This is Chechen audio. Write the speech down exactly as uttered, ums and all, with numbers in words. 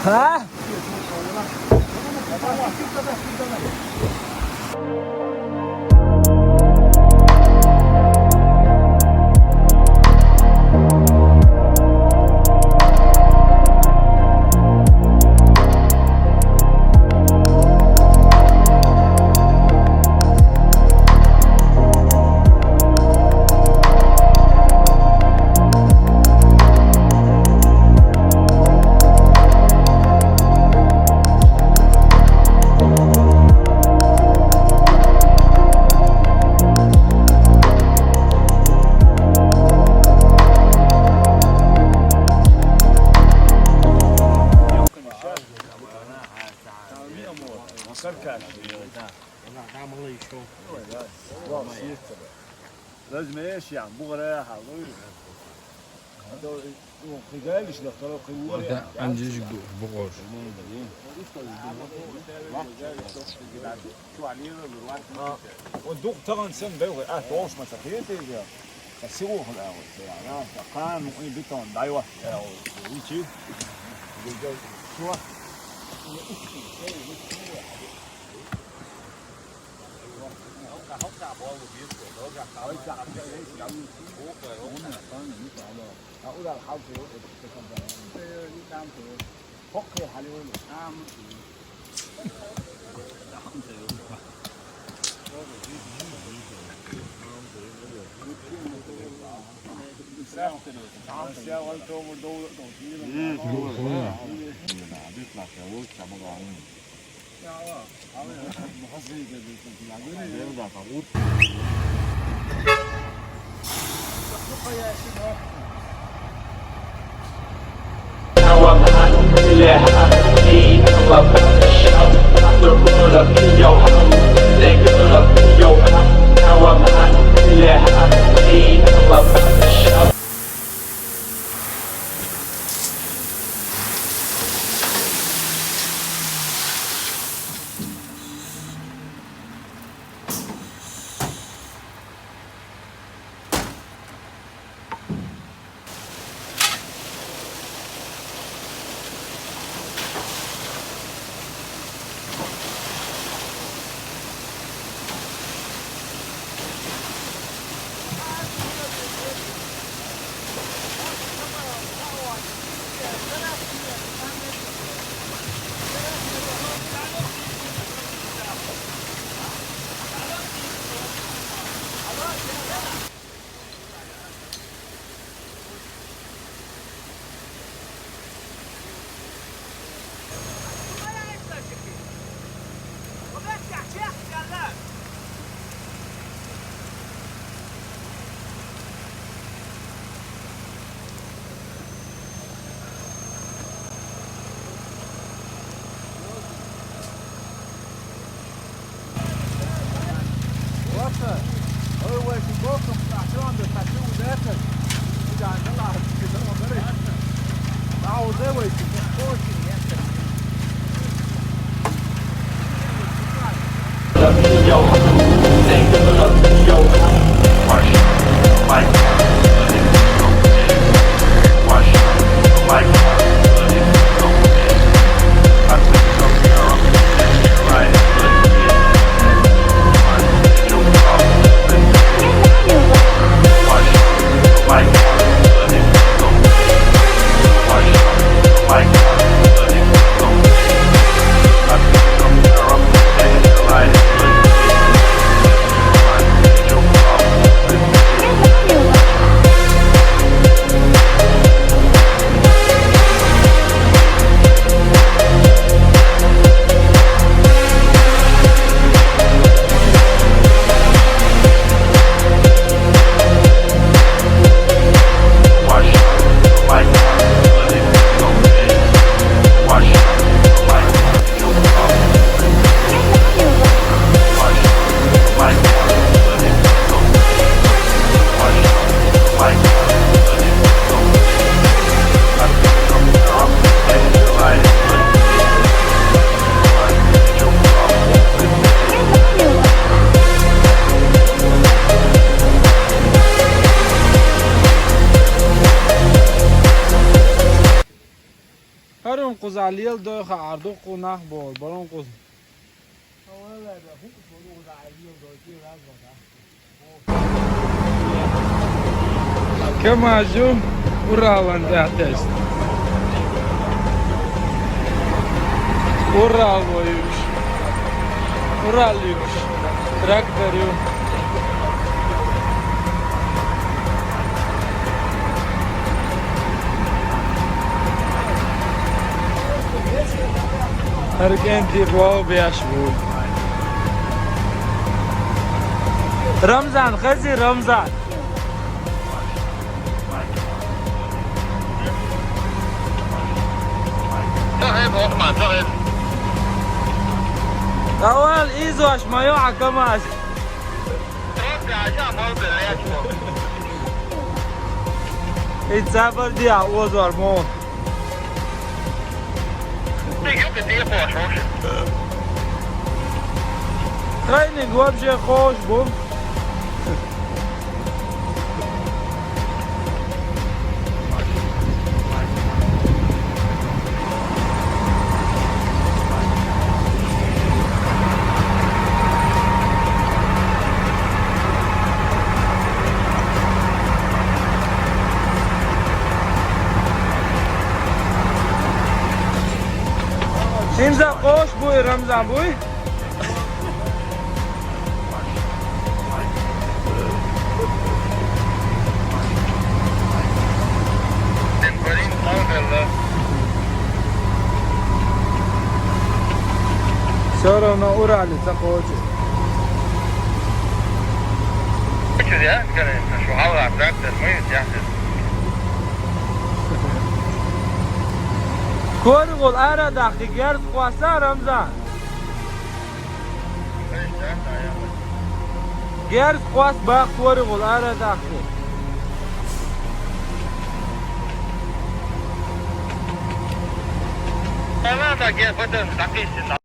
Ha? لازم ايش يعني؟ بغرة حلوين. هذول يوم خجالش دكتور خيوري. Anda anjej buqoş. شو علينا دلوقتي؟ اه. ودوق تغن سن بيوغي. اه، توش ما تخيل تيجي. بس هو في الاول. اه، كان ممكن بيتون دايوا. اه، ويجي. شو؟ Залел дойха ардукку нах бор, барон къуз. Кама жу Уралан датест. Урал воюш. Урал юш. Трактор ю. Аргентин вол беш бу. Рамзан, хази Рамзан. Давай, Осман, давай. Давай, изош, моё акамаш. Ит сабар диа озор мо. Тренинг вообще хош бу. Имза хош буй, Рамзан буй. Всё равно Уралица хочет. Хочет, я, конечно, что Алла трактор, мы тяхтер. Кори гол ара дахи герз хваса, Рамзан. Герз къвас бахт вари гъул ара дахти. Ана да герз бадан дакъисин.